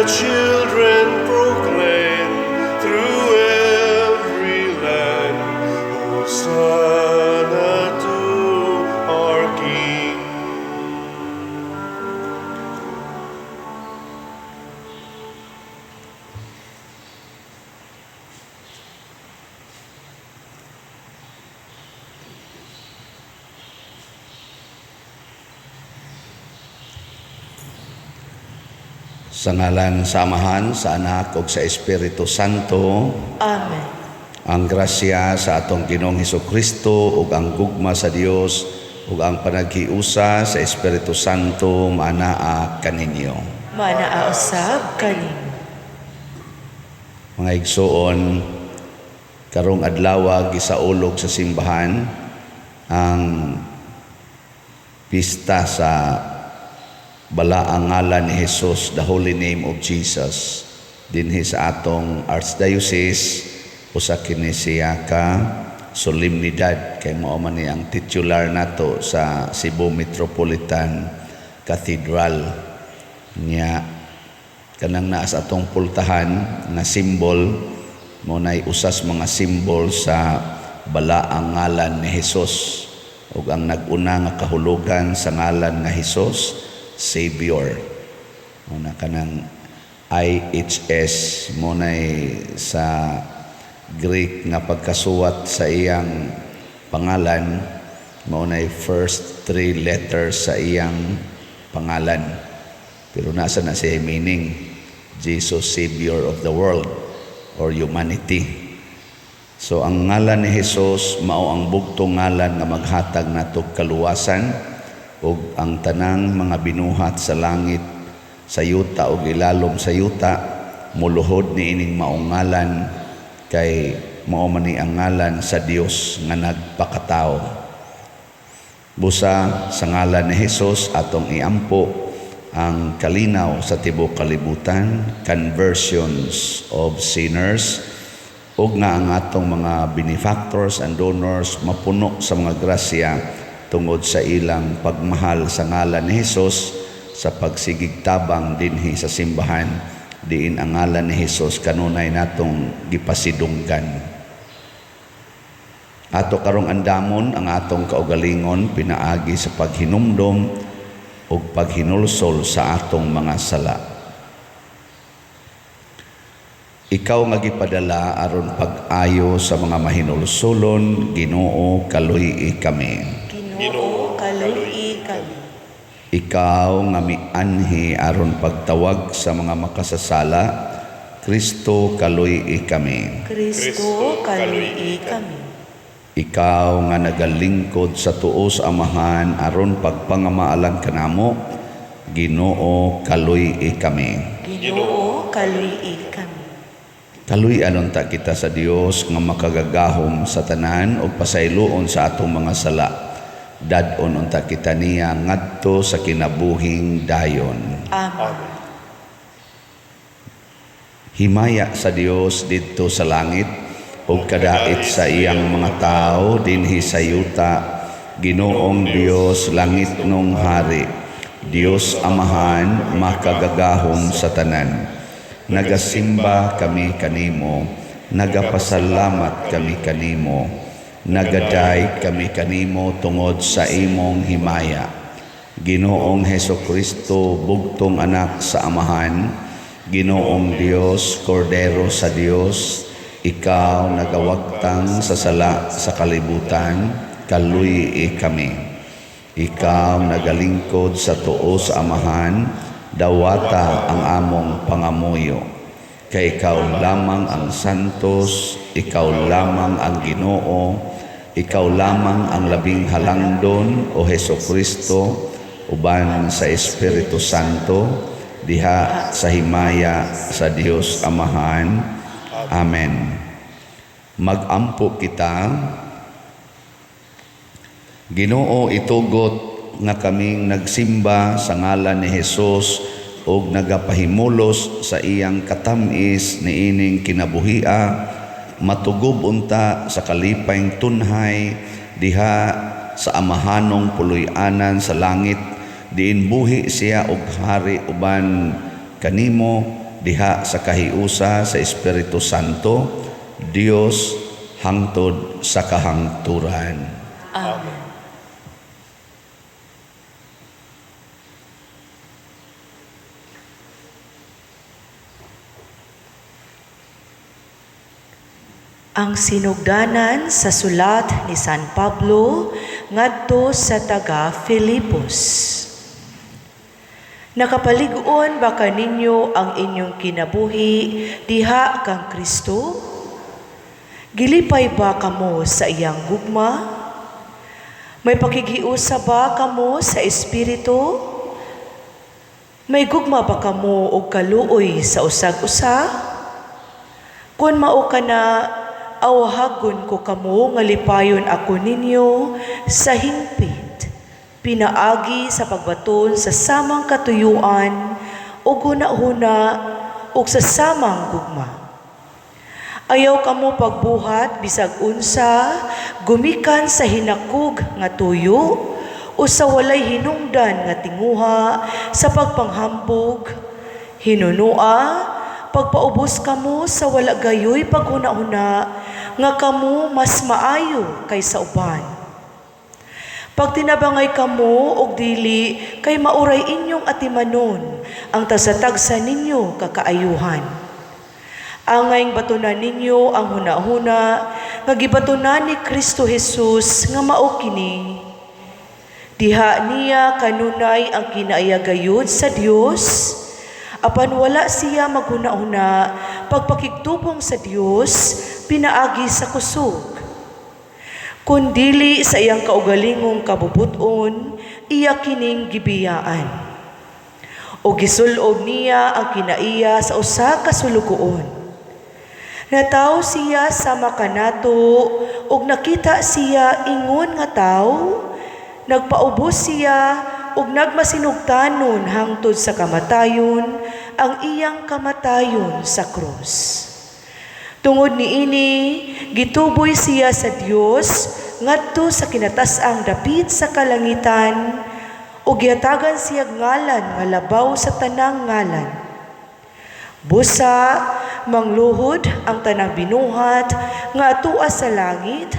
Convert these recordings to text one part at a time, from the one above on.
Thy children proclaim through every land, Hosanna to our King. Sa ngalan sa Amahan, sa Anak ug sa Espiritu Santo. Amen. Ang grasya sa atong Ginoong Hesukristo ug ang gugma sa Dios ug ang panaghiusa sa Espiritu Santo maanaa kaninyo. Manaa usab kanimo. Mga igsoon, karong adlaw gisaulog sa simbahan ang pista sa balaang ngalan ni Jesus, the Holy Name of Jesus, dinhi sa atong Archdiocese. Usa kini siya ka solemnidad kay mao man ni ang titular nato sa Cebu Metropolitan Cathedral. Nya kanang naa sa atong pultahan nga symbol mo nay usas mga symbol sa balaang ngalan ni Jesus, ug ang nag-una nga kahulugan sa ngalan nga Jesus, Savior. Mo na kanang IHS mo nay sa Greek nga pagkasuwat sa iyang pangalan, mao nay first three letters sa iyang pangalan. Pero nasa na siya meaning, Jesus, Savior of the world or humanity. So ang ngalan ni Jesus mao ang bugtong ngalan nga maghatag natog kaluwasan, ug ang tanang mga binuhat sa langit, sa yuta ug ilalom sa yuta muluhod niining maong ngalan, kay mao man ni ang ngalan sa Dios nga nagpakatao. Busa sa ngalan ni Jesus atong iampo ang kalinaw sa tibuok kalibutan, conversions of sinners, ug nga ang atong mga benefactors and donors mapuno sa mga grasya tungod sa ilang pagmahal sa ngalan ni Jesus sa pagsigig tabang dinhi sa simbahan, diin ang ngalan ni Jesus kanunay natong gipasidunggan. Ato karong andamon ang atong kaugalingon pinaagi sa paghinumdom ug paghinulsol sa atong mga sala. Ikaw nga gipadala aron pag-ayo sa mga mahinulsolon, Ginoo, kaluy-i kami. Ginoo, kaluy-i kami. Ikaw nga mianhi aron pagtawag sa mga makasasala, Kristo, kaluy-i kami. Kristo, kaluy-i kami. Ikaw nga nagalingkod sa tuo sa Amahan aron pagpangamaalan kanamo, Ginoo, kaluy-i kami. Ginoo, kaluy-i kami. Kaluy-an unta kita sa Dios nga makagagahom sa tanan ug pasayloon sa atong mga sala. Dad-on unta kita niya ngadto sa kinabuhing dayon. Amen. Himaya sa Dios didto sa langit ug kadait sa iyang mga tawo dinhi sa yuta. Ginoong Dios, langit nung hari, Dios Amahan, makagagahom sa tanan. Nagasimba kami kanimo, nagapasalamat kami kanimo, nagaday kami kanimo tungod sa imong himaya. Ginoong Hesukristo, bugtong anak sa Amahan, Ginoong Dios, Kordero sa Dios, ikaw nagawagtang sa sala sa kalibutan, kaluy-i kami. Ikaw nagalingkod sa tuo sa Amahan, dawata ang among pangamuyo. Kay ikaw lamang ang santos, ikaw lamang ang Ginoo, ikaw lamang ang labing halangdon, o Hesukristo, uban sa Espiritu Santo, diha sa himaya sa Dios Amahan. Amen. Magampo kita. Ginoo, itugot nga kaming nagsimba sa ngalan ni Hesus ug nagapahimulos sa iyang katam-is niining kinabuhia, matugob unta sa kalipayng tunhay diha sa amahanong puloy-anan sa langit, diin buhi siya og hari uban kanimo diha sa kahiusa sa Espiritu Santo, Dios hangtod sa kahangturan. Amen. Ang sinugdanan sa sulat ni San Pablo ngadto sa taga Filipos. Nakapalig-on ba kaninyo ang inyong kinabuhi diha kang Kristo? Gilipay ba kamo sa iyang gugma? May pakighiusa ba kamo sa Espiritu? May gugma ba kamo og kaluoy sa usag-usa? Kung mao kana, awhagon ko kamo nga lipayon ako ninyo sa hingpit, pinaagi sa pagbaton sa samang katuyuan ug hunahuna ug sa samang gugma. Ayaw kamo pagbuhat bisag unsa gumikan sa hinakog nga tuyo o sa walay hinungdan nga tinguha sa pagpanghambog, hinunua pagpaubos kamo sa wala gayoy paghuna-huna nga kamo mas maayo kaysa uban. Pagtinabangay kamo og dili kay mauray inyong atimanon ang tagsa-tagsa ninyo kakaayuhan. Angayng batunan ninyo ang hunahuna nga gibatunan ni Kristo Jesus nga mao kini. Diha niya kanunay ang kinaayagayod sa Dios, apan wala siya maghuna-huna pagpakigtubong sa Dios pinaagi sa kusog. Kun dili sa iyang kaugalingong kabubuton, iya kining gibiyaan. O gisulob niya ang kinaiya sa usa ka sulugoon. Nataw siya sa makanato ug nakita siya ingon nga tawo, nagpaubos siya ug nagmasinugtanon hangtod sa kamatayon, ang iyang kamatayon sa krus. Tungod niini, gituboy siya sa Dios ngadto sa kinatas-ang dapit sa kalangitan ug gihatagan siya ngalan nga labaw sa tanang ngalan. Busa mangluhod ang tanang binuhat nga atua sa langit,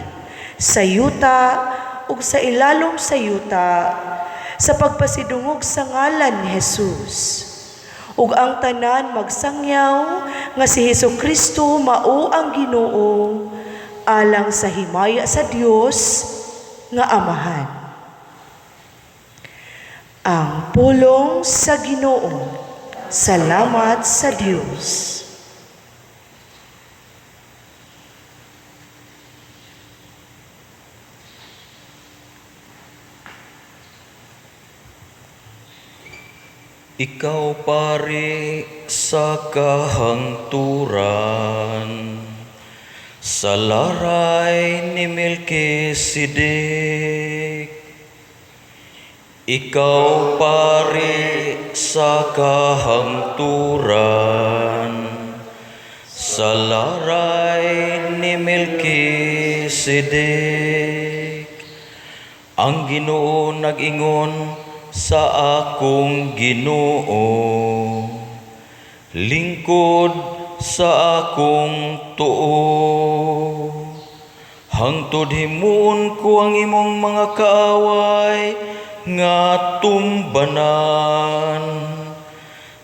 sa yuta ug sa ilalom sa yuta sa pagpasidungog sa ngalan ni Jesus. Ug ang tanan magsangyaw nga si Hesukristo mao ang Ginoo alang sa himaya sa Dios nga Amahan. Ang pulong sa Ginoo. Salamat sa Dios. Ikaw pari sa kahangturan, sa laray ni Melkisedek. Ikaw pari sa kahangturan, sa laray ni Melkisedek. Ang Ginoo nag-ingon sa akong Ginoo, lingkod sa akong tuo. Hangtod himuon ko ang imong mga kaaway nga tumbanan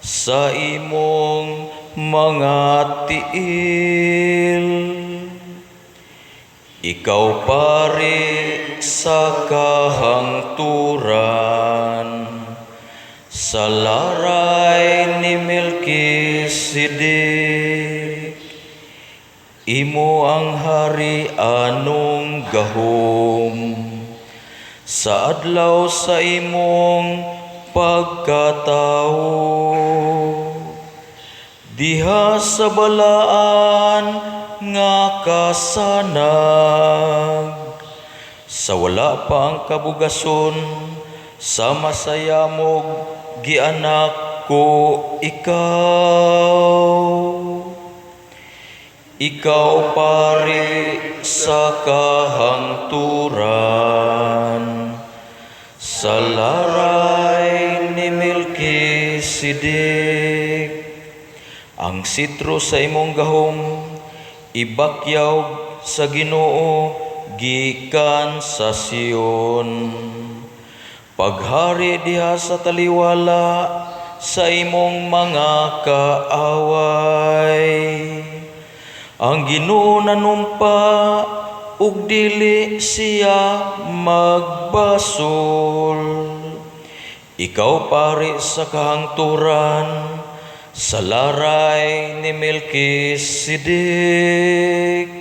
sa imong mga tiil. Ikaw pari sa kahangturan, sa laray ni Melkisedek. Imo ang hari anong gahom, sa adlaw sa imong pagkatao. Diha sa balaan nga kasanag, sa wala pa ang kabugason, sa masayamog gianak ko ikaw. Ikaw pari sa kahangturan, sa laray ni Melkisedek. Ang sitro sa imong gahom ibakyaw sa Ginoo gikan sa Sion. Paghari diha sa taliwala sa imong mga kaaway. Ang Ginoo nanumpa ug dili siya magbasol. Ikaw pari sa kahangturan sa laray ni Melchizedek.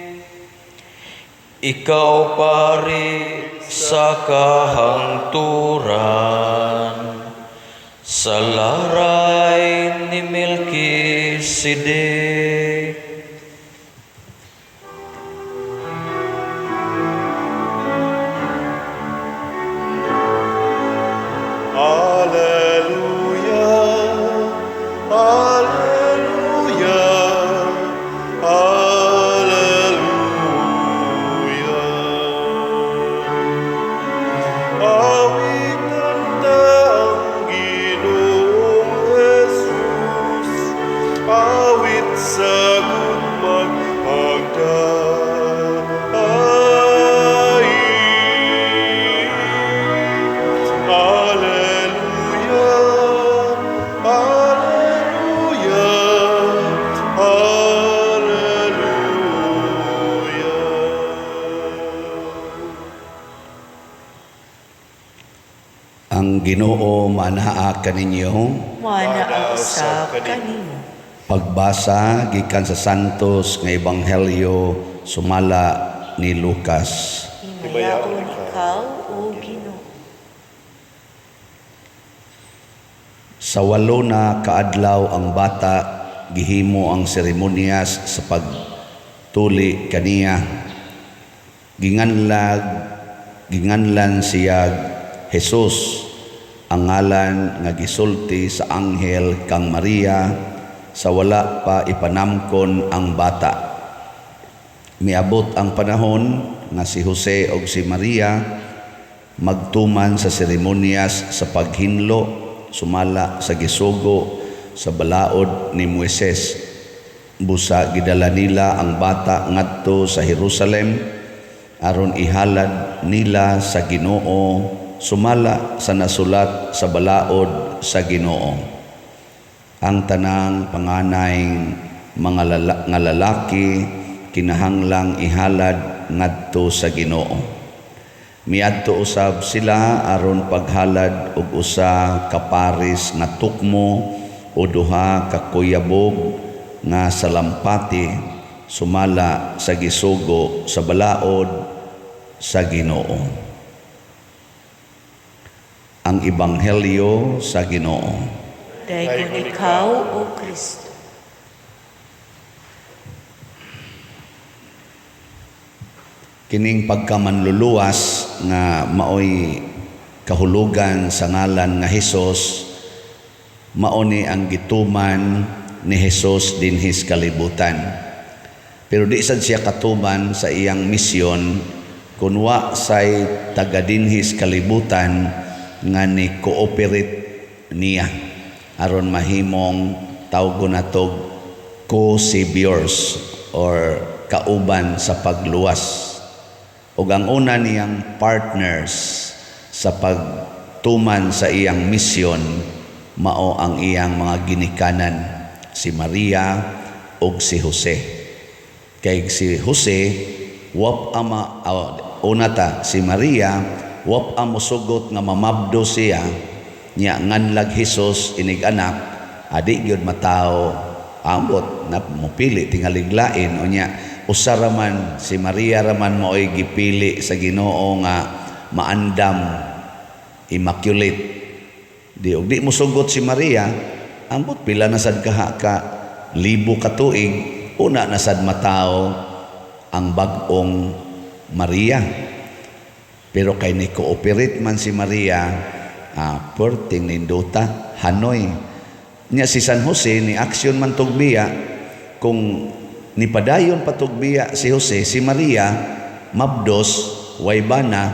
Ikaw pari sa kahangturan sa laray ni Melchizedek. Alleluia, Alleluia, Alleluia. Awitan ta ang Ginoong Jesus, awit sa gugmag pagdaig. Alleluia, Alleluia, Alleluia. Ang Ginoo manaa kaninyo. Manaa usab kanimo. Pagbasa gikan sa Santos nga Ebanghelyo sumala ni Lucas. Himayaon ikaw, O Ginoo. Sa 8 na kaadlaw ang bata gihimo ang seremonyas sa pagtuli kaniya. Ginganlan siya Jesus, ang ngalan nga gisulti sa anghel kang Maria sa wala pa ipanamkon ang bata. Miabot ang panahon nga si Jose og si Maria magtuman sa seremonyas sa paghinlo sumala sa gisugo sa balaod ni Moises. Busa gidala nila ang bata ngadto sa Jerusalem aron ihalad nila sa Ginoo sumala sa nasulat sa balaod sa Ginoo. Ang tanang panganay mga nga lalaki kinahanglang ihalad ngadto sa Ginoo. Miadto usab sila aron paghalad og usa ka paris nga tukmo o duha ka kuyabog nga salampati sumala sa gisugo sa balaod sa Ginoo. Ang Ebanghelyo sa Ginoo. Daygon ikaw, O Kristo. Kining pagkamanluluwas nga maoy kahulugan sa ngalan nga Hesus, mao ni ang gituman ni Hesus dinhis kalibutan. Pero di sad siya katuman sa iyang misyon kun wa say taga dinhis kalibutan nga ni cooperate niya aron mahimong tawgon natog co-saviors or kauban sa pagluwas. Ug ang una niyang partners sa pagtuman sa iyang misyon mao ang iyang mga ginikanan, si Maria ug si Jose. Kay si Jose wap ama, una ta si Maria wap amo sugot nga mamabdo siya nya nganlag Hesus inig anak, adi gyud matawo ambot na mopili tingalig lain unya usa raman si Maria raman maoy gipili sa Ginoo nga maandam immaculate. Di og di mosugot si Maria, ambot pila na sad kaha ka libo ka tuig una na sad matawo ang bag-ong Maria. Pero kay ni cooperate man si Maria, perting nindota Hanoi. Nya si San Jose ni aksyon man tugbiya, kung nipadayon patugbiya si Jose, si Maria mabdos waybana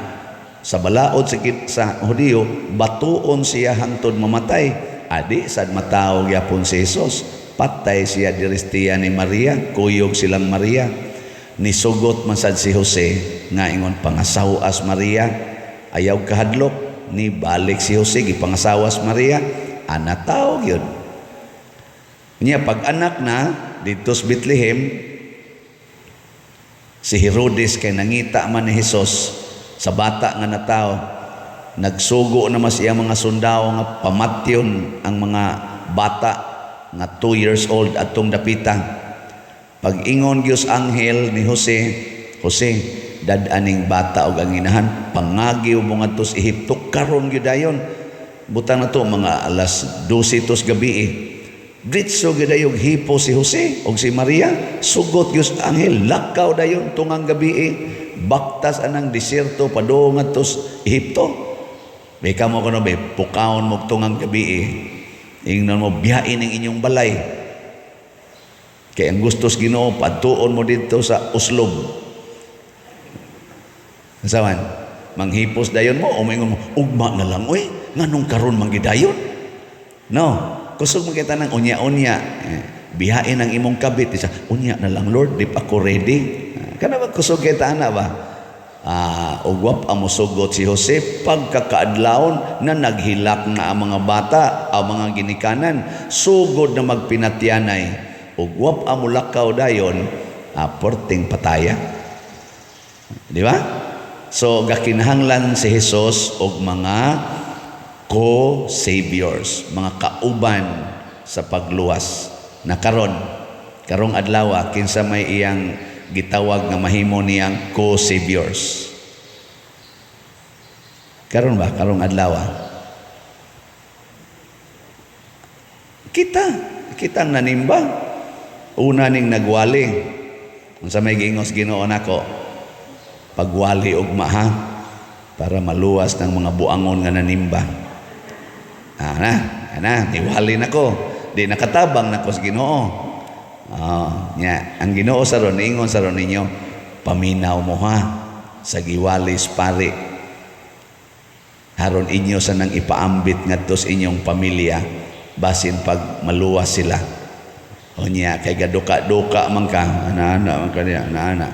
sa balaod sa Hudiyo, batuon siya hangtod mamatay. Adi sad matawo gyapon si Jesus. Patay siya diristiya ni Maria, kuyog silang Maria. Nisugot man sad si Jose nga ingon pangasawas Maria, ayaw kahadlok. Ni balik si Jose gipangasawas Maria, anataw gyud. Niya pag anak na didto sa Bethlehem, si Herodes kay nangita man ni Hesus sa bata nga natawo, nagsugo na mas iyang mga sundao nga pamatyon ang mga bata nga 2 years old atong dapita. Pag-ingon gyud anghel ni Jose, "Jose, dad-aning bata og ang inahan, pangagiw mo ngadto sa Ehipto karon gyud dayon." Butang na to mga alas 12 tos gabi eh. Diretso gyud dayon hipo si Jose og si Maria, sugot gyud sa anghel, lakaw dayon tungang gabi eh. Baktas anang disyerto padung ngadto sa Ehipto. May kamo kuno be, pukawon mo tungang gabi eh. Ingnon mo biyain ang inyong balay. Kay ang gusto sa Ginoo padtuon mo didto sa Oslob. Unsa man? Manghipos dayon mo o moingon mo, "Ugma na lang oy, nganong karon man gidayon?" No, kusog man kita ng unya-unya. Eh, biyain ang imong kabit isa, "Unya na lang, Lord, di pa ko ready." Kana ba kusog kita ana ba? Ugwap ang musugot si Jose pagkakaadlawon na naghilak na ang mga bata, ang mga ginikanan, sugod na magpinatyanay. Ugwap ang mulakaw dayon, porting pataya. Di ba? So gakinahanglan si Jesus og mga co-saviors, mga kauban sa pagluwas. Na karon, karong adlaw, kinsa may iyang gitawag nga mahimo niyang co-saviors? Karon ba? Karong adlaw? Kita, kitang nanimba. Una ning nagwali. Unsa may giingos Ginoo nako? Pagwali og maha para maluwas ng mga buangon nga nanimba. Ana, ana, niwali nako. Di nakatabang nako sa Ginoo. Nya, ang Ginoo sa ron, niingon sa ron ninyo, paminaw mo ha sa giwalis pari. Haron inyo sa nang ipaambit ngadto sa inyong pamilya basin pag maluwas sila. O nya, kay gaduka-duka man ka, ana-ana man ka niya, ana-ana.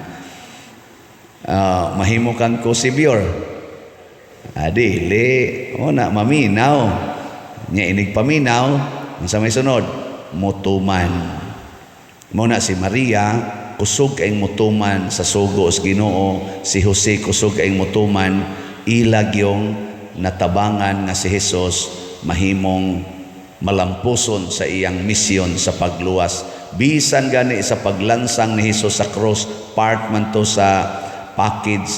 Mahimo kang co-savior. Dili, o na, maminaw. Nya inig paminaw, unsa may sunod? Mutuman. Mo na si Maria, kusog kayong mutuman sa sugo sa Ginoo, si Jose kusog kayong mutuman, ilag yung natabangan nga si Jesus mahimong malampuson sa iyang misyon sa pagluwas. Bisan gani sa paglansang ni Jesus sa cross, part man to sa package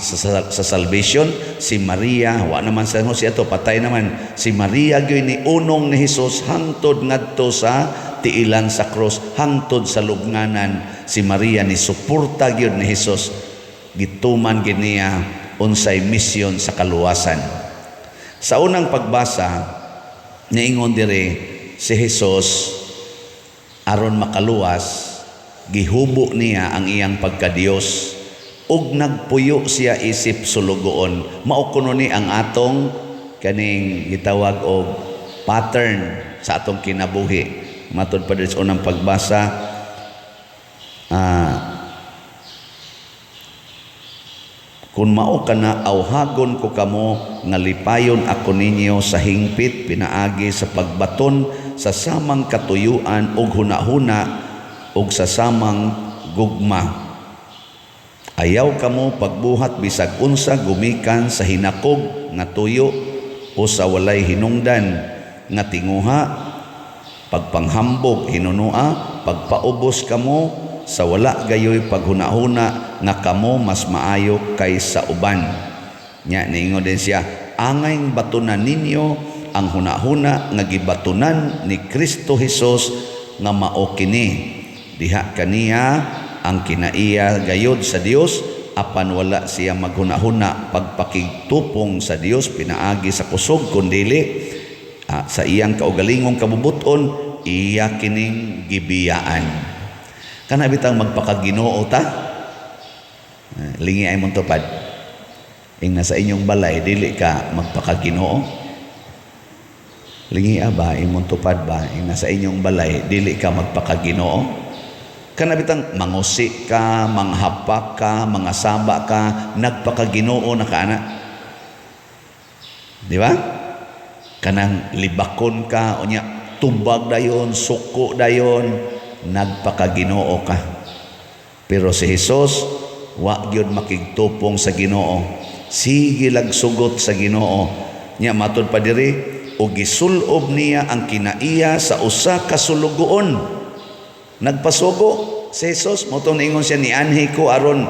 sa salvation. Si Maria, wa naman sa Jose ato, patay naman. Si Maria gyud ni unong ni Jesus hangtod ngadto sa tiilan sa cross, hangtod sa lubnganan. Si Maria ni suporta gyud ni Jesus, gituman gyud niya unsay misyon sa kaluwasan. Sa unang pagbasa, niingon diri si Jesus aron makaluwas, gihubo niya ang iyang pagkadiyos ug nagpuyo siya isip sulugoon. Mao kuno ni ang atong kaning gitawag og pattern sa atong kinabuhi. Matod pa diri sa unang pagbasa, kung mao ka na, awhagon ko kamo nga lipayon ako ninyo sa hingpit pinaagi sa pagbaton sa samang katuyuan ug hunahuna ug sa samang gugma. Ayaw kamo pagbuhat bisag unsa gumikan sa hinakog nga tuyo o sa walay hinungdan nga tinguha, pagpanghambog hinunua, pagpaubos kamo sa wala gayoy paghunahuna nga kamo mas maayo kaysa uban. Nya niingon din siya, angay batunan ninyo ang hunahuna nga gibatunan ni Kristo Hesus nga mao kini. Diha kaniya ang kinaiya gayod sa Dios, apan wala siya maghunahuna pagpakigtupong sa Dios pinaagi sa kusog, kundili sa iyang kaugalingong kabubuton iya kining gibiyaan. Kana bitang magpakaginoo ta, lingi ay mong tupad. Ing nasa inyong balay dili ka magpakaginoo. Lingia ba, imong tupad ba, ina sa inyong balay, dili ka magpakaginoo? Kana bitang mangusi ka, manghapak ka, mga saba ka, nagpakaginoo na ka ana. Di ba? Kanang libakon ka, unya tubag dayon, suko dayon, nagpakaginoo ka. Pero si Jesus, wa gyud makigtupong sa Ginoo. Sige lag sugot sa Ginoo. Nya matud pa diri, og gisulob niya ang kinaiya sa usa ka sulugoon. Nagpasugo si Jesus, mao tong niingon siya, nianhi ko aron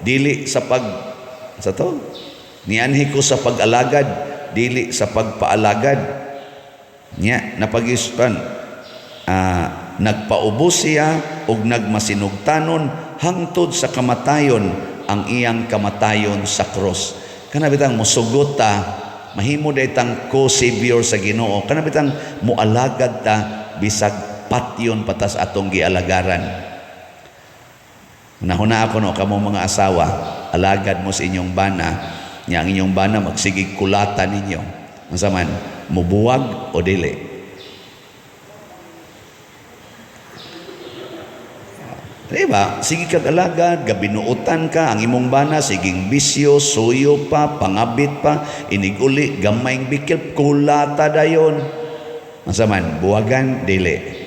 dili sa pag sa to? Nianhi ko sa pag-alagad, dili sa pagpaalagad. Nya napagispan nagpaubos siya og nagmasinugtanon hangtod sa kamatayon, ang iyang kamatayon sa krus. Kana bitang mosugot ta, mahimo day tang co-savior sa Ginoo. Kana bitang moalagad ta bisag patyon patas atong gialagaran. Nahuna ako no, kamo mga asawa, alagad mo sa inyong bana, nya ang inyong bana magsigig kulata ninyo. Unsa man, mubuwag o dili? Di ba? Sige kag alagad, gabinuotan ka, ang imong bana, siging bisyo, suyo pa, pangabit pa, iniguli, gamayng bikil, kulata dayon. Unsa man, buwagan, dili.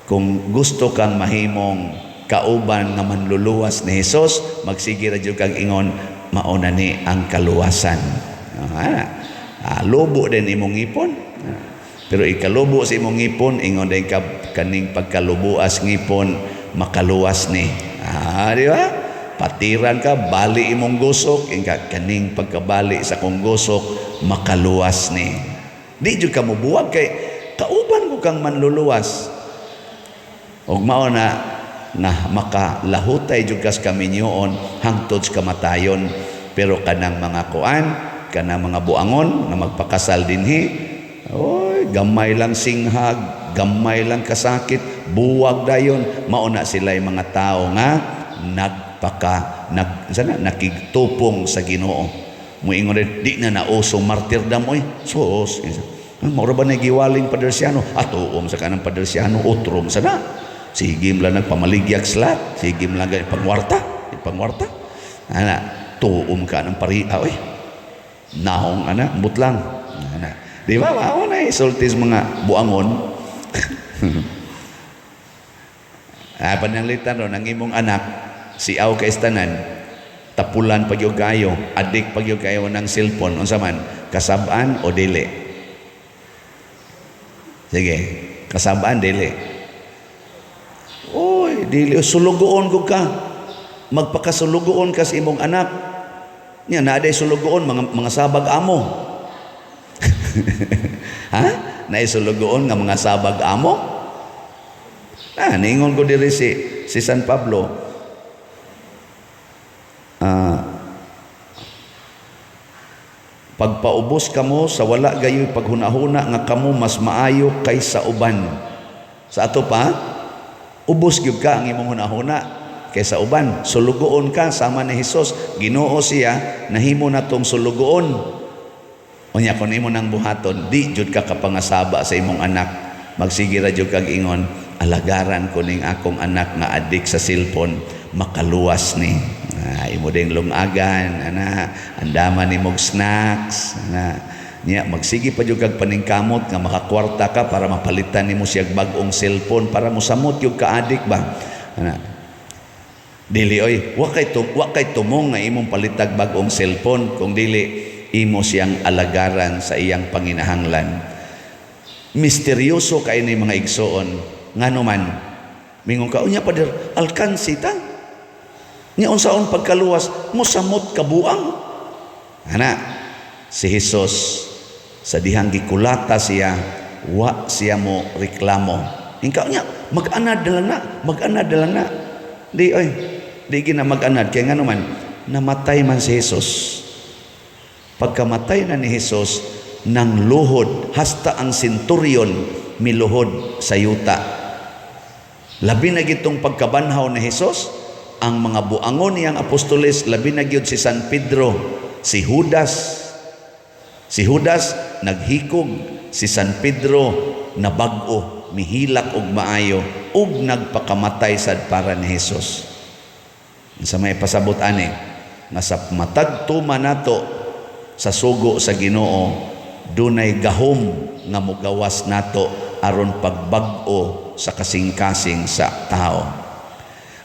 Kung gusto kang mahimong kauban nga manluluwas ni Hesus, magsige ra jud kag ingon, mao na ni ang kaluwasan. Lubo din imong ngipon. Pero ikalubo sa imong ngipon, ingon din ka kaning pagkalubuas ngipon, makaluwas ni. Di ba? Patiran ka, bali imong gusok, ingka kaning pagkabali sa kong gusok, makaluwas ni. Di jud ka mobuwag kay kauban ko kang manluluwas. Og mao na na makalahutay jud kas kaminyoon hangtod sa kamatayon. Pero kanang mga kuan, kanang mga buangon nga magpakasal dinhi, oy, gamay lang singhag, gamay lang kasakit, buwag dayon. Mao na sila'y mga tao nga nagpaka nag sana nakigtupong sa Ginoo. Moingon rin, di na nauso martyrdom oy. Sus, mao ra ba na giwaling Padersiano? Atuom sa kanang Padersiano, utrom sa na. Sige lang nagpamaligyag slat, sige lang pangwarta, pangwarta. Ana, tuom ka ng pariha oy. Naong ana, butlang. Ana. Di ba? Mao na isultis mga buangon. Pananglitan ron ang imong anak si aw kay tanan, tapulan pag yung kayo, adik pag yung kayo ng cellphone, unsa man, kasab-an o dili? Sige, kasab-an dili. Oy, dili, sulugoon ko ka. Magpakasulugoon ka sa imong anak. Nya naa day sulugoon mga sabag amo. Ha? Naay sulugoon nga mga sabag amo? Niingon ko diri si San Pablo. Pagpaubos kamo sa wala gayoy paghunahuna nga kamo mas maayo kaysa uban. Sa ato pa, ubos gyud ka ang imong hunahuna kaysa uban. Sulugoon ka sama ni Hesus. Ginoo siya, nahimo natong sulugoon. Unya kon imo nang buhaton, di jud ka kapangasaba sa imong anak. Magsige ra jud kag ingon, alagaran ko ning akong anak nga adik sa cellphone, makaluwas ni. Imo ding lungagan, ana, andaman nimog snacks, ana. Nya magsige pa jud kag paningkamot nga makakwarta ka para mapalitan nimo siyag bag-ong cellphone para mosamot jud ka adik ba. Ana. Dili oy, wa kay tumong nga imong palitag bag-ong cellphone kung dili imo siyang alagaran sa iyang panginahanglan. Misteryoso kay ni mga igsoon. Ngano man mingon ka, unya pader alkansi ta. Nya unsaon pagkaluwas mosamot kabuang. Ana, si Hesus sa dihang gikulata siya, wa siya mo reklamo. Ingka nya mag-anad na lang na, mag-anad na lang na. Di oy, di gina mag-anad kay ngano man namatay man si Hesus. Pagkamatay na ni Hesus nang luhod hasta ang senturyon miluhod sa yuta. Labi na gitong pagkabanhaw ni Hesus, ang mga buangon niyang apostoles, labi na gyud si San Pedro, si Judas. Si Judas naghikog, Si San Pedro nabag-o, mihilak og maayo ug nagpakamatay sad para ni Jesus. Sa may pasabot ani nga sa matag tuma nato sa sugo sa Ginoo, dunay gahom nga mogawas nato aron pagbag-o sa kasing-kasing sa tao.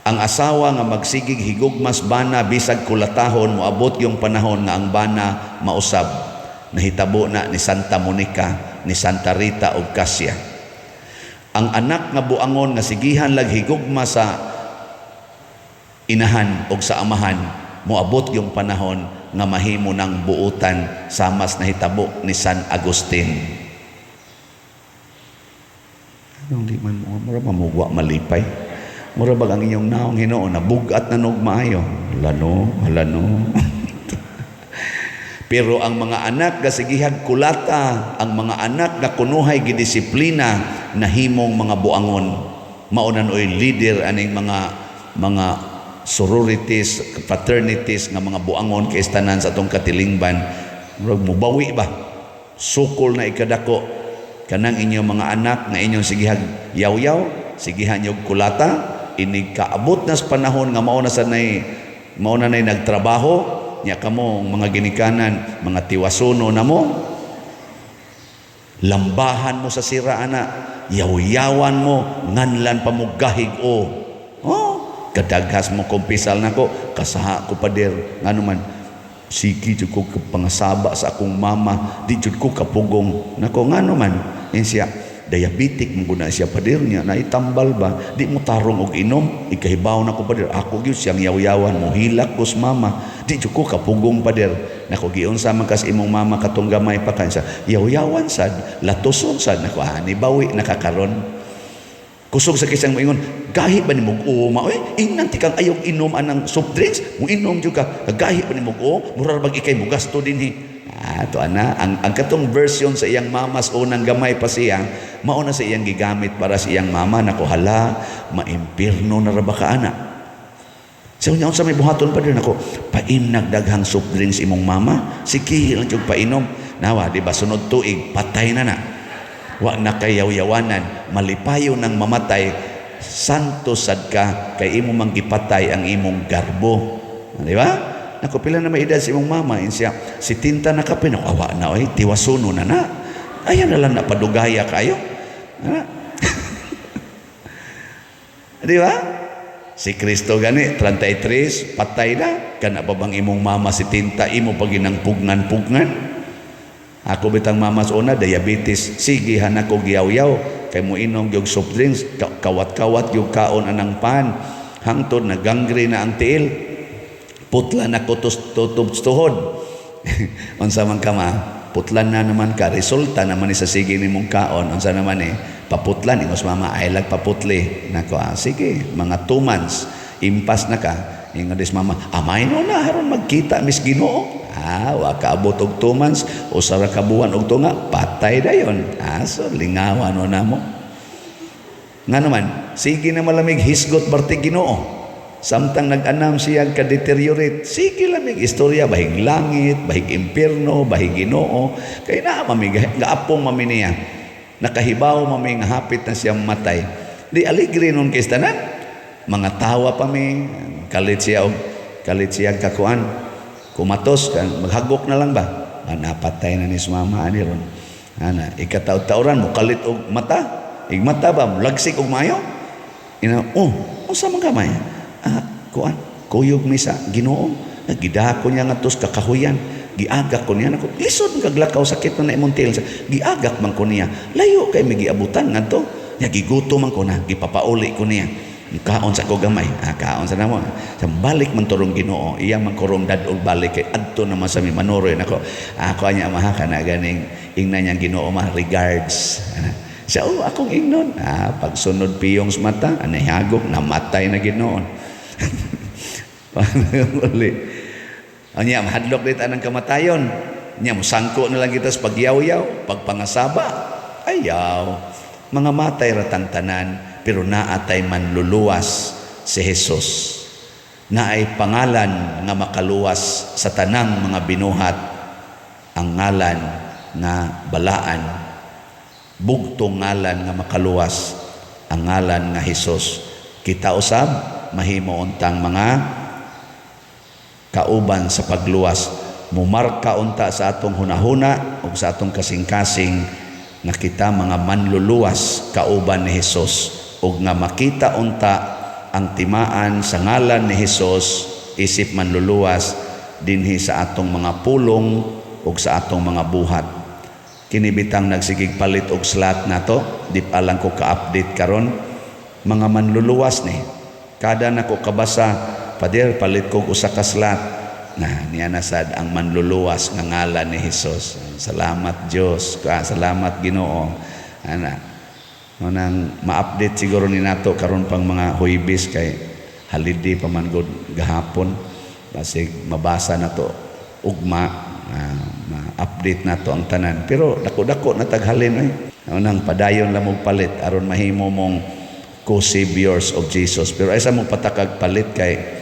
Ang asawa nga magsigig higugmas bana bisag kulatahon, moabot yung panahon nga ang bana mausab. Nahitabo na ni Santa Monica, ni Santa Rita ug Cassia. Ang anak nga buangon nga sigihan lag higugma sa inahan og sa amahan, moabot yung panahon nga mahimo ng buutan samas nahitabo ni San Agustin. Anong di man mo mura mamugwa malipay? Mura bag ang inyong naong Hinuon nabugat na nog maayo. Hala no, hala no. Pero ang mga anak nga sigihag kulata, ang mga anak nga kunuhay gidisiplina, nahimong mga buangon. Mao na oy leader aning mga sororities, fraternities nga mga buangon kay tanan sa atong katilingban. Murag mubawi ba? Sukol na ikadako kanang inyong mga anak nga inyong sigihag yaw-yaw, sigihan yung kulata, inig kaabot na sa panahon nga mao na nay nagtrabaho nya kamo mga ginikanan, mga tiwasuno na mo, lambahan mo sa sira ana, yaw-yawan mo, nganlan pa mo gahig o. Oh, kadaghas mo kumpisal nako, kasaha ko pader, ngano man sige jud ko pangasaba sa akong mama, di jud ko kapugong nako. Ngano man? In siya diabetic mo guna siya pader niya naitambal ba, di mo tarong og inom, ikahibaw na ko pader, ako gyud siyang yaw-yawan, mo hilak ko sa mama, di jud ko kapugong pader nako. Giunsa man kas imong mama katong gamay pa kan siya? Yaw-yawan sad, latuson sad nako. Ani bawi nakakaron kusog sa kisang moingon, gahi ba nimo uma oy, ingnan ti kang ayog inom anang soft drinks, mo inom jud ka, gahi ba nimo o mura bag ikay mo gasto dinhi. Ah, to ana ang katong version sa iyang mamas unang gamay pa siya, mao na sa iyang gigamit para sa iyang mama nako. Hala, maimpirno na ra ba ka ana? Sa unya, unsa may buhaton pa din ako? Paimnag daghang soft drinks imong mama, sige lang jud painom. Nawa, di ba sunod tuig patay na na. Wa na kay yaw-yawanan, malipayo nang mamatay, santo sad ka kay imo mang gipatay ang imong garbo. Di ba? Nako, pila na may edad sa imong mama? Insiya, si tinta na kape, nako, awa na oy, tiwasuno na na. Ayaw na lang na padugaya kayo. Ana. Di ba? Si Kristo gani, 33, patay na. Kana pa bang imong mama si tinta, imo pag ginang pugnan-pugnan? Ako bitang mama sa una, diabetes. Sige, hanak ko giyaw-yaw. Kay mo inom gyud soft drinks, kawat-kawat gyud kaon anang pan. Hangtod na gangrene na ang tiil. Putla na ko tuhod. Unsa man ka ma? Putlan na naman ka. Resulta naman ni sa sige nimong kaon. Unsa naman eh? Paputlan. Ingos mama, ay lag paputli. Nako, ah, sige, mga 2 months. Impas na ka. Ingon des mama, amay no na, haron magkita, Miss Ginoo. Ah, wa kaabot og 2 months, usa ra ka buwan og tunga, patay dayon. Ah, so lingawan no namo. Nga naman, sige na malamig hisgot barti Ginoo. Samtang nag-anam siya ka-deteriorate, sige lamig istorya, bahig langit, bahig impierno, bahig Ginoo. Kay na mami, gaapong mami niya. Nakahibaw mami nga hapit na siya matay. Di aligre nun kay tanan. Mga tawa pa mi, kalit siya og kalit siya kakuan. Kumatos kan maghagok na lang ba? Ah, napatay na ni si mama ani ron. Ana, ikataw-tawran mo kalit og mata. Ig mata ba lagsik og maayo? Ina, oh, unsa man kamay? Ah, kuan, kuyog mi sa Ginoo. Gidako niya ngadto sa kakahuyan. Giagak ko niya nako. Lisod man kaglakaw, sakit na imong tiil. Giagak man ko niya. Layo kay may giabutan ngadto. Nya giguto man ko na, gipapauli ko niya. Kaon sa ko gamay. Ah, kaon sa namo. Sa balik man turong Ginoo, iya man korong dadog balik kay adto naman sa mi manuroy nako. Ako anya amaha kana ganing ingnan niyang Ginoo ma regards. Ah, siya, oh, akong ingnon. Ah, pagsunod piyong sa mata, anay hagok, namatay na Ginoon. Uli. Anya, mahadlok dito ang kamatayon. Nya, musangko na lang kita sa pagyaw-yaw, pagpangasaba. Ayaw. Mga matay ratang tanan, pero naatay manluluwas si Jesus. Naay pangalan nga makaluwas sa tanang mga binuhat, ang ngalan nga balaan. Bugtong ngalan nga makaluwas, ang ngalan nga Hesus. Kita usab mahimo untang mga kauban sa pagluwas. Mumarka unta sa atong hunahuna ug sa atong kasing-kasing nga kita mga manluluwas kauban ni Hesus, ug nga makita unta ang timaan sa ngalan ni Hesus isip manluluwas dinhi sa atong mga pulong ug sa atong mga buhat. Kini bitang nagsigig palit og slot nato, di pa lang ko ka-update karon. Mga manluluwas ni kada nako kabasa, "Pader, palit kog usa ka slot." Na niya na sad ang manluluwas nga ngalan ni Hesus. Salamat Dios, salamat Ginoo. Ana nang ma-update siguro ni nato karon pang mga Huwebes kay holiday pa man gud gahapon, basig mabasa nato ugma, ma-update nato ang tanan. Pero dako-dako na taghalin oy. Nang padayon lang mo palit aron mahimo mong co-saviors of Jesus. Pero ay sa mo patakag palit kay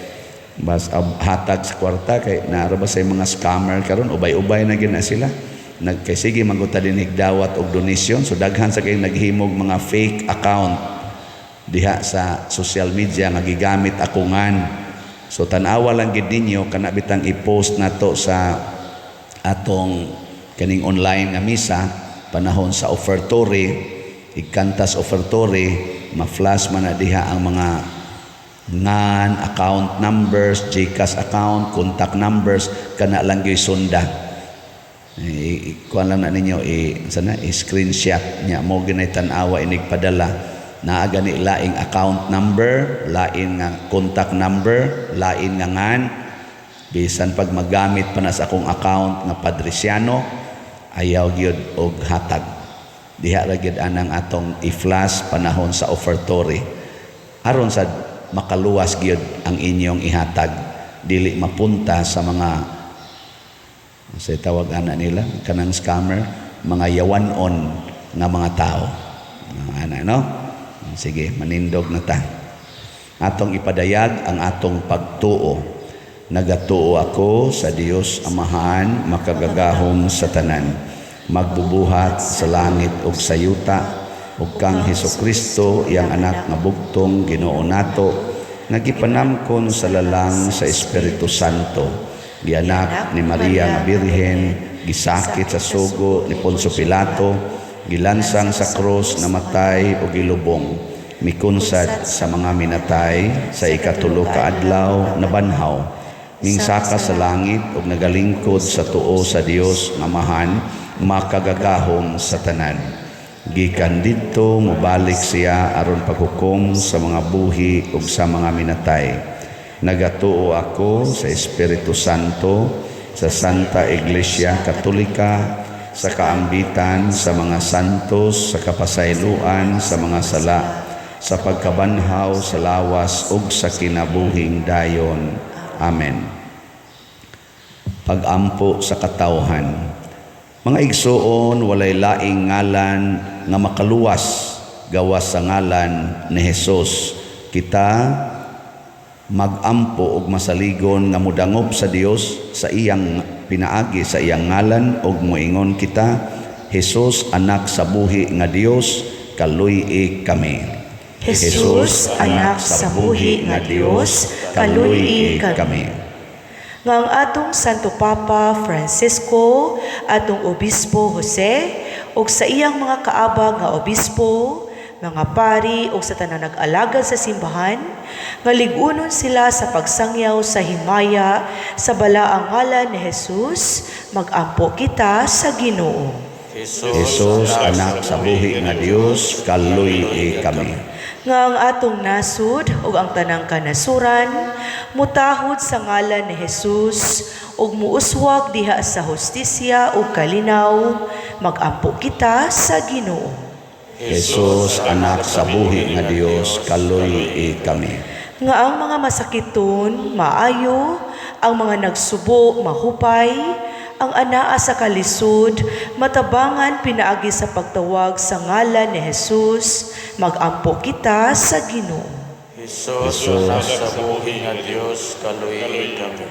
bas hatag sa kwarta, kay naara ba sa mga scammer karon, ubay-ubay na gyud na sila. Nagkay sige manguta din higdawat og donation, so daghan sa kay naghimog mga fake account diha sa social media nga gigamit akungan. So tan-awa lang gid ninyo kana bitang i-post nato sa atong kaning online nga misa panahon sa offertory, igkantas offertory, ma-flash man na diha ang mga ngan, account numbers, GCash account, contact numbers, kana lang gyud sunda. Kuan lang na ninyo, sana i-screenshot nya mo ginay tan-awa inig padala. Naa gani laing account number, lain nga contact number, lain nga ngan. Bisan pag magamit pa na sa akong account nga Padriciano, ayaw gyud og hatag. Diha ra gyud anang atong i-flash panahon sa offertory. Aron sa makaluwas gyud ang inyong ihatag, dili mapunta sa mga sa tawag ana nila kanang scammer, mga yawanon nga mga tao. Ana, no? Sige, manindog na ta. Atong ipadayag ang atong pagtuo. Nagatuo ako sa Dios Amahan, makagagahom sa tanan, magbubuhat sa langit ug sa yuta, ug kang Hesukristo, iyang anak nga bugtong Ginoo nato, nga gipanamkon sa lalang sa Espiritu Santo, gianak ni Maria nga Birhen, gisakit sa sugo ni Poncio Pilato, gilansang sa krus, namatay ug gilubong, mikunsad sa mga minatay, sa ikatulo ka adlaw nabanhaw, mingsaka sa langit ug nagalingkod sa tuo sa Dios nga Amahan, makagagahom sa tanan. Gikan didto mobalik siya aron paghukom sa mga buhi ug sa mga minatay. Nagatuo ako sa Espiritu Santo, sa Santa Iglesia Katolika, sa kaambitan sa mga santos, sa kapasayloan sa mga sala, sa pagkabanhaw sa lawas ug sa kinabuhing dayon. Amen. Pag-ampo sa katawhan. Mga igsuon, walay laing ngalan nga makaluwas gawas sa ngalan ni Hesus. Kita magampo og masaligon nga mudangop sa Dios sa iyang pinaagi sa iyang ngalan og moingon kita, "Hesus, anak sa buhi nga Dios, kaluy-i kami." Jesus, anak sa buhi nga Dios, kaluy-i kami. Nga ang atong Santo Papa Francisco, atong Obispo Jose, ug sa iyang mga kaabag nga obispo, mga pari ug sa tanang nag-alagad sa simbahan, nga lig-unon sila sa pagsangyaw sa himaya sa balaang ngalan ni Jesus, magampo kita sa Ginoo. Jesus, anak sa buhi nga Dios, kaluy-i kami. Nga ang atong nasud ug ang tanang kanasuran mutahod sa ngalan ni Jesus ug muuswag diha sa hustisya ug kalinaw, magampo kita sa Ginoo. Jesus, anak sa buhi nga Dios, kaluy-i kami. Nga ang mga masakiton maayo, ang mga nagsubo mahupay, ang anaa sa kalisod matabangan pinaagi sa pagtawag sa ngalan ni Jesus, magampo kita sa Ginoo. Jesus, anak sa buhi nga Dios, kaluy-i kami.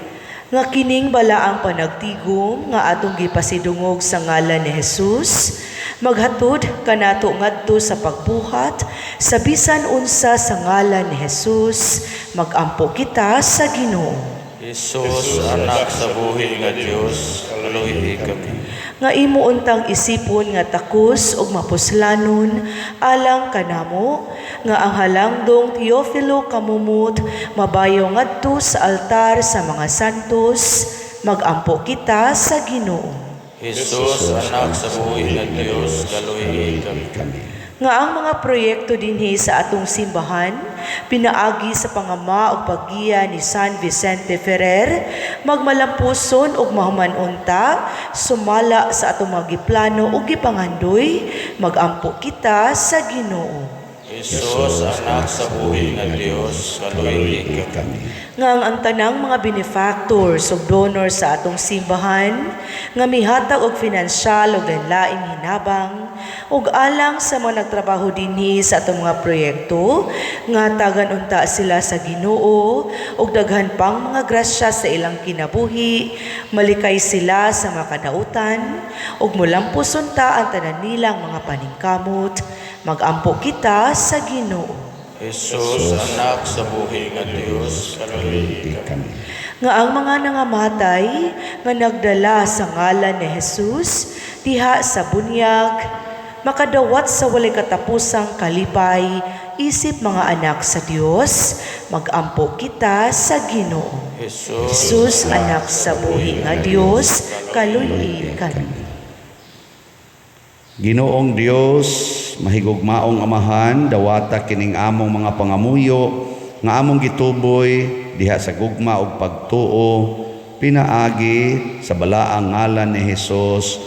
Nga kining balaang panagtigom nga atong gipasidungog sa ngalan ni Jesus Maghatod kanato ngadto sa pagbuhat sa bisan unsa sa ngalan ni Jesus, magampo kita sa Ginoo. Jesus, anak sa buhi nga Dios, kaluoyi kami. Nga imo untang isipon nga takos ug mapuslanon alang kanamo nga ang halangdong Teofilo Camomot mabayo ngadto sa altar sa mga santos, magampo kita sa Ginoo. Jesus, anak sa buhi nga Dios, kaluoyi kami. Kami. Nga ang mga proyekto dinhi sa atong simbahan pinaagi sa pangama ug paggiya ni San Vicente Ferrer magmalampuson ug mahuman-unta sumala sa atong mga giplano ug gipangandoy, magampo kita sa Ginoo. Jesus, anak sa buhi nga Dios, kaluoyi kami. Kami. Nga ang tanang mga benefactors ug donors sa atong simbahan nga mihatag og finansyal ug laing hinabang ug alang sa mga nagtrabaho dinhi sa atong mga proyekto nga tagan unta sila sa Ginoo ug daghan pang mga grasya sa ilang kinabuhi, malikay sila sa mga kadautan ug mulampos unta ang tanan nilang mga paningkamot, magampo kita sa Ginoo. Jesus, anak sa buhi nga Dios, kaluoyi kami. Kami. Nga ang mga nangamatay nga nagdala sa ngalan ni Jesus diha sa bunyag makadawat sa walay katapusang kalipay isip mga anak sa Dios, magampo kita sa Ginoo. Jesus, Jesus, anak sa buhi nga Dios, kaluoyi kami. Ginoong Dios, mahigugmaong Amahan, dawata kining among mga pangamuyo nga among gituboy diha sa gugma ug pagtuo pinaagi sa balaang ngalan ni Hesus,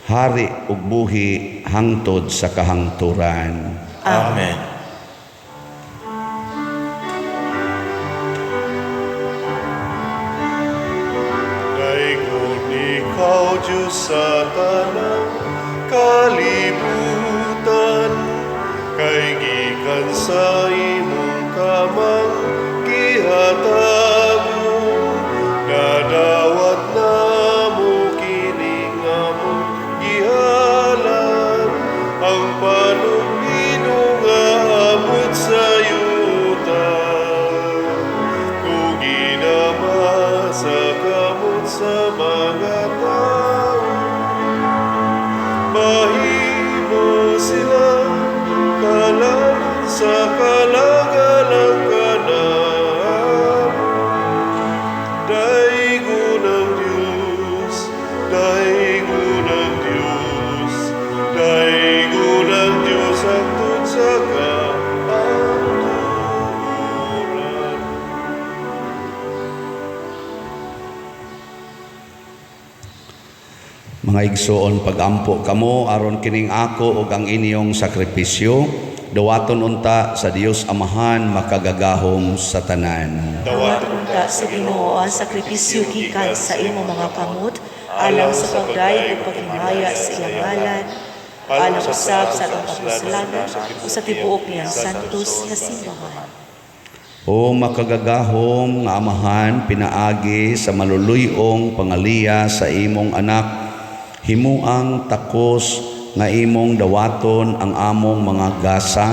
hari ug buhi hangtod sa kahangturan. Amen. Daygon ikaw, Diyos, sa tanang kalibutan, kay gikan sa imong kamang gihatagon, nadawat namo kining among gihalad, ang panumdum nga abot sa yuta. Ug ginama sa kamot sa mga tao, mahimo sila kalanon sa kalagalang kanamo. Daygon ang Diyos, daygon ang Diyos, daygon ang Diyos hangtod sa kahangturan. Mga igsoon, pagampo kamo aron kining ako ug ang inyong sakripisyo dawaton unta sa Dios Amahan makagagahom sa tanan. Dawaton unta sa Ginoo ang sakripisyo gikan sa imong mga kamot alang sa pagdayeg ug paghimaya sa iyang ngalan, alang usab sa atong kapuslanan ug sa tibuok niyang santos nga simbahan. O makagagahom nga Amahan, pinaagi sa maluluy-ong pangaliya sa imong anak, himuang takos nga imong dawaton ang among mga gasa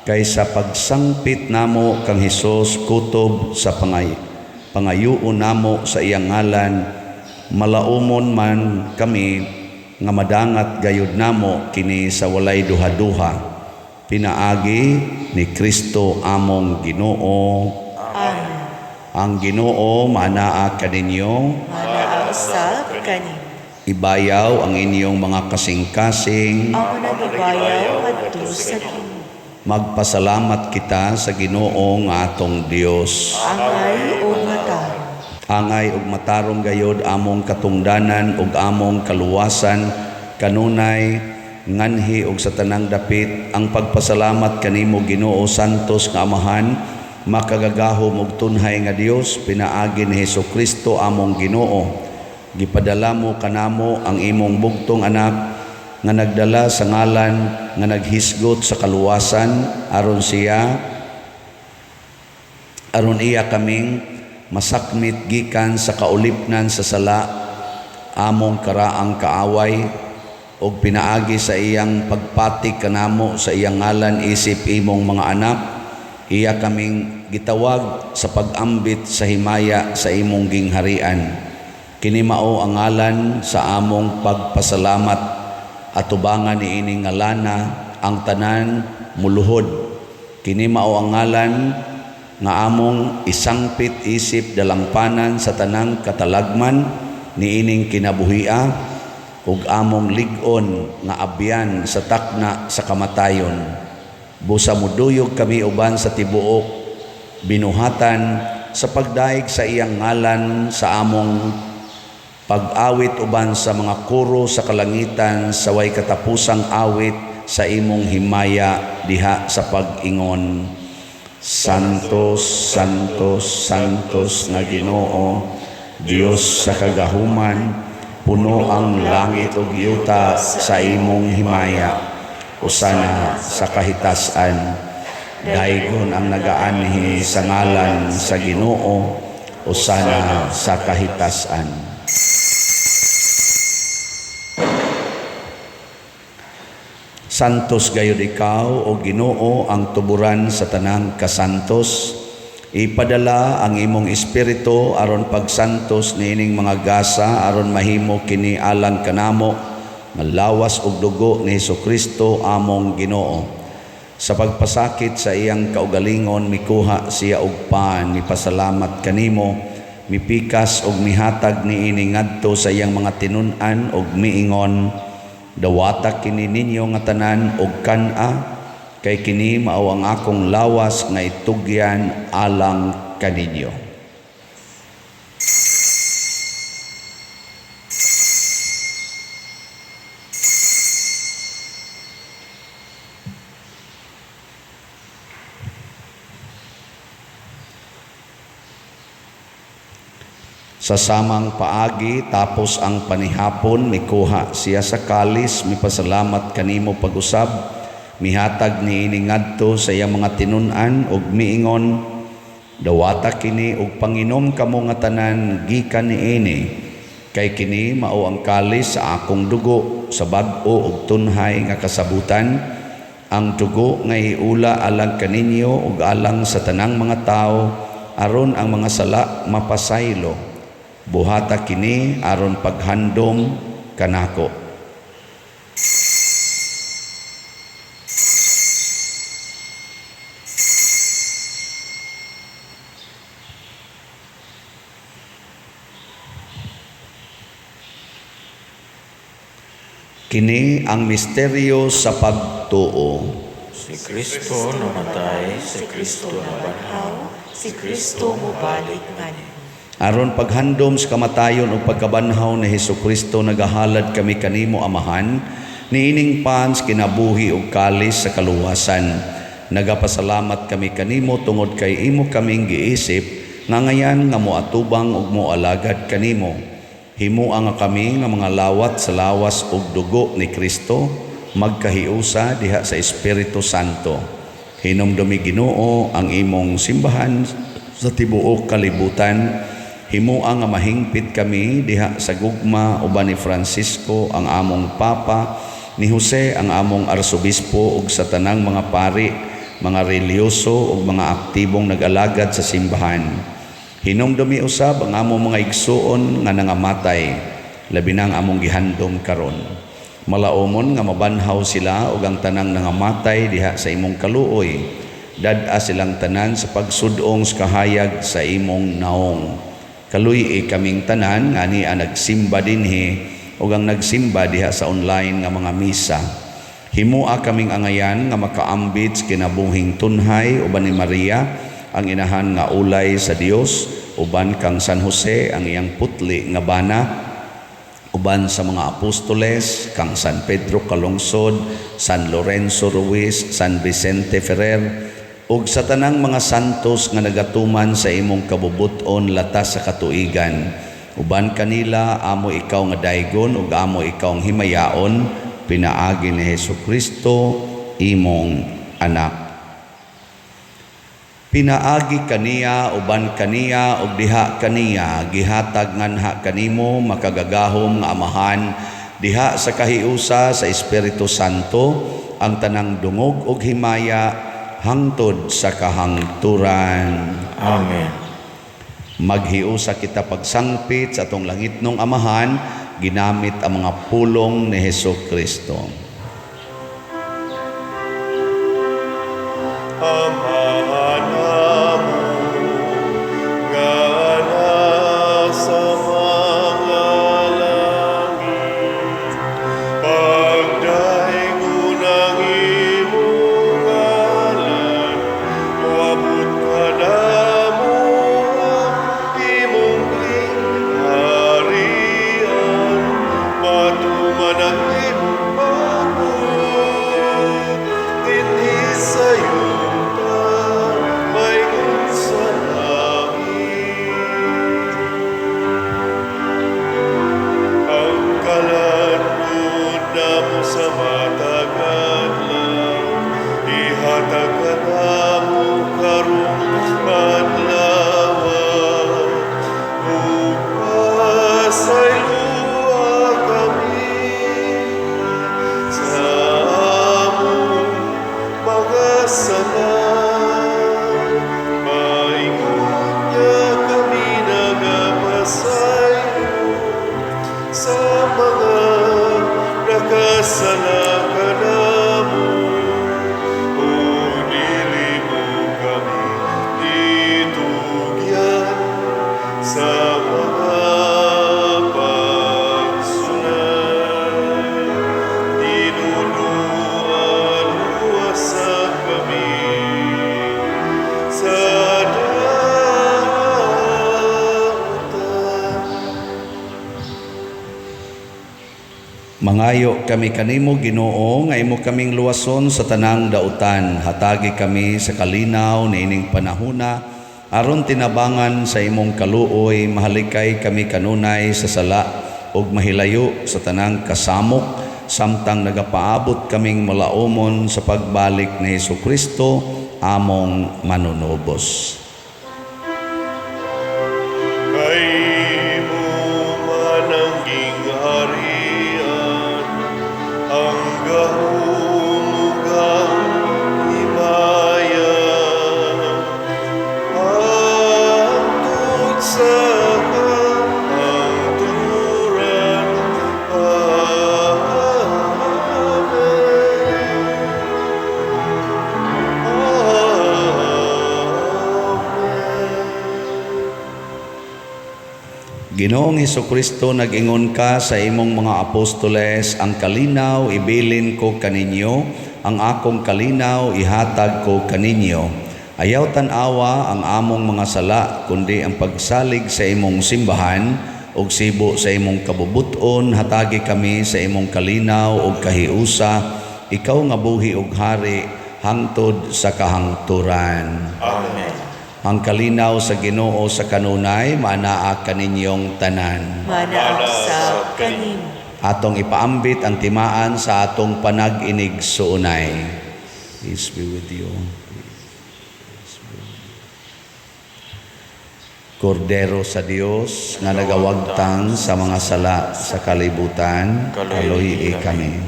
kaysa pagsangpit namo kang Hesus kutob sa pangayuon namo sa iyang ngalan, malaumon man kami nga madangat gayud namo kini sa walay duha-duha, pinaagi ni Kristo among Ginoo. Amen. Ang Ginoo maanaa kaninyo. Maanaa usab kaninyo. Ibayaw ang inyong mga kasing-kasing. Amo nang ibayaw ngadto sa Ginoo. Magpasalamat kita sa Ginoo nga atong Dios. Angay ug matarong. Angay ug matarong gayod among katungdanan ug among kaluwasan kanunay nganhi ug sa tanang dapit ang pagpasalamat kanimo Ginoo Santos nga Amahan, makagagahom ug tunhay nga Dios, pinaagi ni Hesukristo among Ginoo. Gipadala mo kanamo ang imong bugtong anak nga nagdala sa ngalan nga naghisgot sa kaluwasan aron iya kaming masakmit gikan sa kaulipnan sa sala among karaang kaaway. Ug pinaagi sa iyang pagpati kanamo sa iyang ngalan isip imong mga anak, iya kaming gitawag sa pag-ambit sa himaya sa imong gingharian. Kini mao ang ngalan sa among pagpasalamat, atubangan niining ngalana ang tanan muluhod. Kini mao ang ngalan nga among isangpit isip dalangpanan sa tanang katalagman niining kinabuhia ug among lig-on nga abyan sa takna sa kamatayon. Busa muduyog kami uban sa tibuok binuhatan sa pagdaig sa iyang ngalan sa among pag-awit uban sa mga koro sa kalangitan sa way katapusang awit sa imong himaya diha sa pag-ingon. Santos, Santos, Santos nga Ginoo, Dios sa kagahuman, puno ang langit ug yuta sa imong himaya. Usana sa kahitasan. Daygon ang nagaanhi sa ngalan sa Ginoo, usana sa kahitasan. Santos gayud ikaw o Ginoo ang tuburan sa tanang kasantos. Ipadala ang imong espiritu aron pagsantos niining mga gasa aron mahimo kini alang kanamo nga lawas ug dugo ni Hesukristo among Ginoo. Sa pagpasakit sa iyang kaugalingon mikuha siya og pan, mipasalamat kanimo, mipikas ug mihatag niini ngadto sa iyang mga tinun-an ug miingon, dawata kini ninyo nga tanan og kan-a, kay kini mao ang akong lawas nga itugyan alang kaninyo. Sa samang paagi, tapos ang panihapon, mikuha siya sa kalis, mipasalamat kanimo pag-usab, mihatag niini ngadto sa iyang mga tinun-an ug miingon, dawata kini ug panginom kamo nga tanan gikan niini, kay kini mao ang kalis sa akong dugo sa bag-o ug tunhay nga kasabutan, ang dugo nga iula alang kaninyo ug alang sa tanang mga tawo aron ang mga sala mapasaylo. Buhata kini aron paghandom kanako. Kini ang misteryo sa pagtuo. Si Kristo namatay, si Kristo nabanhaw, si Kristo mobalik nganhi. Aron paghandom sa kamatayon ug pagkabanhaw ni Hesukristo, nagahalad kami kanimo Amahan, niining pans kinabuhi ug kalis sa kaluwasan. Nagapasalamat kami kanimo tungod kay imo kaming giisip nga ngayan nga moatubang ug moalagad kanimo. Himua nga kami nga mga lawat sa lawas ug dugo ni Kristo, magkahiusa diha sa Espiritu Santo. Hinumdumi Ginoo ang imong simbahan sa tibuok kalibutan. Himua nga mahingpit kami diha sa gugma uban ni Francisco ang among Papa, ni Jose ang among Arsobispo ug sa tanang mga pari, mga relihiyoso ug mga aktibong nag-alagad sa simbahan. Hinumdumi usab ang among mga igsuon nga nangamatay, labi na ang among gihandom karon. Malaomon nga mabanhaw sila ug ang tanang nangamatay diha sa imong kaluoy. Dad-a silang tanan sa pagsudong sa kahayag sa imong naong. Kaluy-i kaming tanan nga ni ang nagsimba dinhi ug ang nagsimba diha sa online nga mga misa. Himua kaming angayan nga makaambit sa kinabuhing tunhay uban ni Maria ang inahan nga ulay sa Dios, uban kang San Jose ang iyang putli nga bana, uban sa mga apostoles kang San Pedro Calungsod, San Lorenzo Ruiz, San Vicente Ferrer, ug sa tanang mga santos nga nagatuman sa imong kabubut-on latas sa katuigan. Uban kanila amo ikaw nga daygon ug amo ikaw ang himayaon, pinaagi ni Hesukristo imong anak. Pinaagi kaniya, uban kaniya, ug diha kaniya, gihatag nganha kanimo makagagahom nga Amahan, Diha sa kahiusa sa Espiritu Santo, ang tanang dungog ug himaya hangtod sa kahangturan. Amen. Maghiusa kita pagsangpit sa atong langitnong Amahan, ginamit ang mga pulong ni Hesus Kristo. Amahan namo nga nasa mga langit, pagdaygon ang imong ngalan, moabot kanamo ang imong gingharian, matuman ang imong pagbuot dinhi sa yuta maingon sa langit. Ang kalan-on namo sa matag adlaw, ihatag kanamo karong adlaw, ug pasayloa kami sa among mga sala, maingon nga kami nagapasaylo sa mga nakasala kanamo, ug dili mo kami itugyan sa mga pagsulay. Tinunuan luwasa kami sa dautan. Mangayo kami kanimo, Ginoo, nga imo kaming luwason sa tanang dautan. Hatagi kami sa kalinaw niining panahuna, aron tinabangan sa imong kaluoy, mahalikay kami kanunay sa sala ug mahilayo sa tanang kasamok, samtang nagapaabot kaming malaumon sa pagbalik ni Hesukristo among manunubos. Kay imo man ang gingharian, ang gahom ug ang himaya, hangtod sa kahangturan. Amen. Amen. Ginoong Hesukristo, nag-ingon ka sa imong mga apostoles, ang kalinaw ibilin ko kaninyo, ang akong kalinaw ihatag ko kaninyo. Ayaw tan-awa ang among mga sala, kundi ang pagsalig sa imong simbahan ug sibo sa imong kabubuton, hatagi kami sa imong kalinaw ug kahiusa, ikaw nga buhi ug hari hangtod sa kahangturan. Amen. Ang kalinaw sa Ginoo sa kanunay maanaa kaninyong tanan. Manaa sab kanimo. Atong ipaambit ang timaan sa atong panag-inig suunay. Peace be with you. Peace be with you. Kordero sa Dios nga nagawagtang sa mga sala sa kalibutan, kaluhi kami.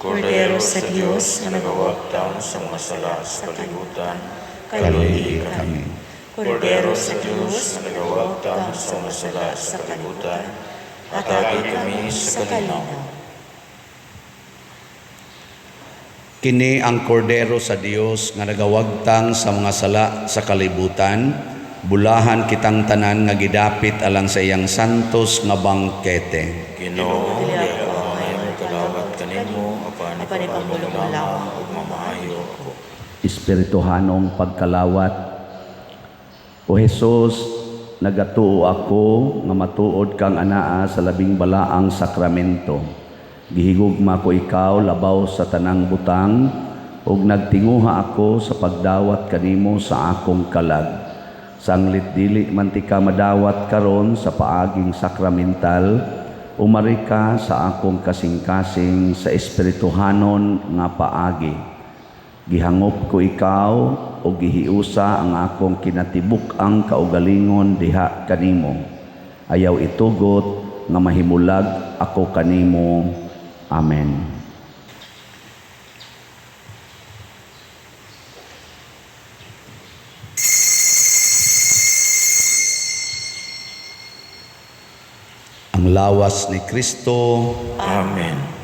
Kordero sa Dios nga nagawagtang sa mga sala sa kalibutan, Kaluhi kami. Kordero sa Dios nga nagawagtang sa mga sala sa kalibutan, hatagi kami sa kalinaw. Kini ang kordero sa Dios nga nagawagtang sa mga sala sa kalibutan, bulahan kitang tanan nga gidapit alang sa iyang santos nga bangkete. Ginoo, di ako angay magkalawat kanimo, apan Apan ipamulong ipamulong lamang lamang ug mamaayo ako. Espirituhanong pagkalawat. O Jesus, nagatuo ako nga matuod kang anaa sa labing balaang sakramento. Gihigugma ko ikaw labaw sa tanang butang, ug nagtinguha ako sa pagdawat kanimo sa akong kalag. Sanglit dili man ti ka madawat karon sa paaging sakramental, umari ka sa akong kasing-kasing sa espirituhanon nga paagi. Gihangop ko ikaw o gihiusa ang akong kinatibuk-ang kaugalingon diha kanimo. Ayaw itugot nga mahimulag ako kanimo. Amen. Ang lawas ni Kristo. Amen.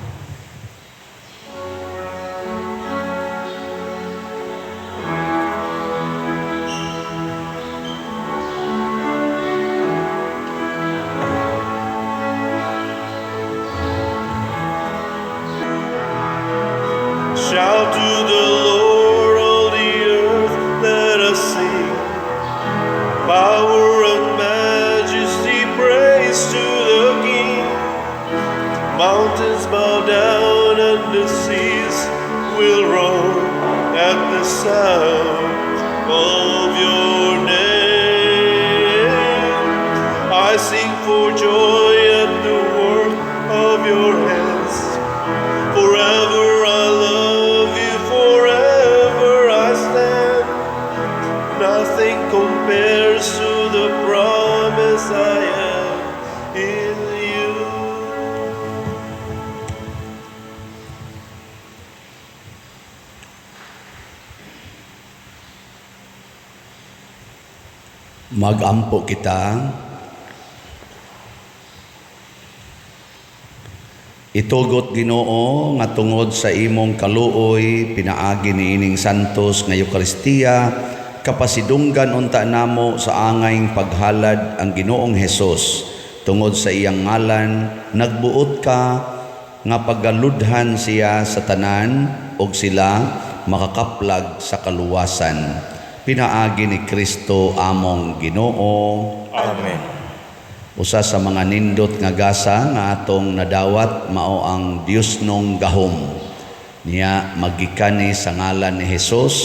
Shout to the Lord, all the earth, let us sing. Power and majesty, praise to the King. Mountains bow down and the seas will roar at the sound of your name. I sing for joy at the work of your hands. Forever I love you, forever I stand. Nothing compares to the promise I am in you. Magampo kita. Itugot, Ginoo, nga tungod sa imong kaluoy pinaagi niining santos nga Eukaristiya, kapasidunggan unta namo sa angayng paghalad ang Ginoong Hesus. Tungod sa iyang ngalan nagbuot ka nga pagaludhan siya sa tanan ug sila makakaplag sa kaluwasan pinaagi ni Kristo among Ginoo. Amen. Usa sa mga nindot nga gasa nga atong nadawat mao ang Diosnong gahom. Niya magikani sa ngalan ni Hesus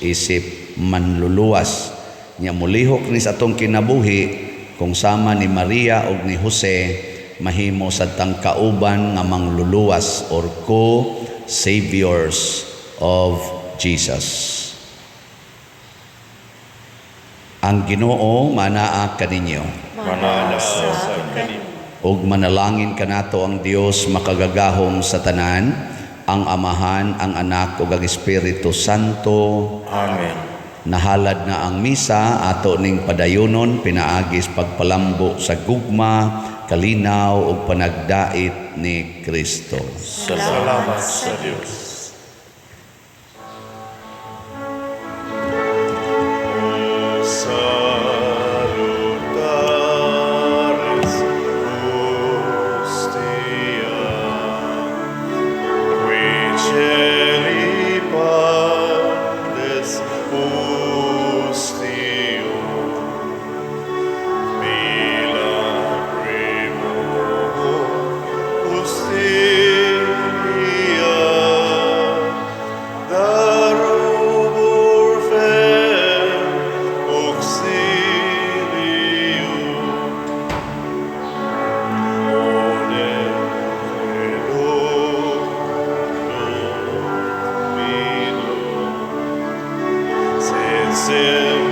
isip manluluwas. Niya mulihok ni sa atong kinabuhi kung sama ni Maria ug ni Jose mahimo sa tang kauban nga mangluluwas or co-saviors of Jesus. Ang Ginoo manaa kaninyo. Manaa sa sa kanimo. Ug manalangin kanato ang Dios makagagahom sa tanan, ang Amahan, ang Anak ug ang Espiritu Santo. Amen. Nahalad na ang misa ato ning padayonon pinaagis pagpalambo sa gugma, kalinaw ug panagdait ni Kristo. Salamat sa Dios. Salutaris hostia, qui celi pandes hostium, mila primo hostia, da rubor fem auxilium. One credo Domino, sed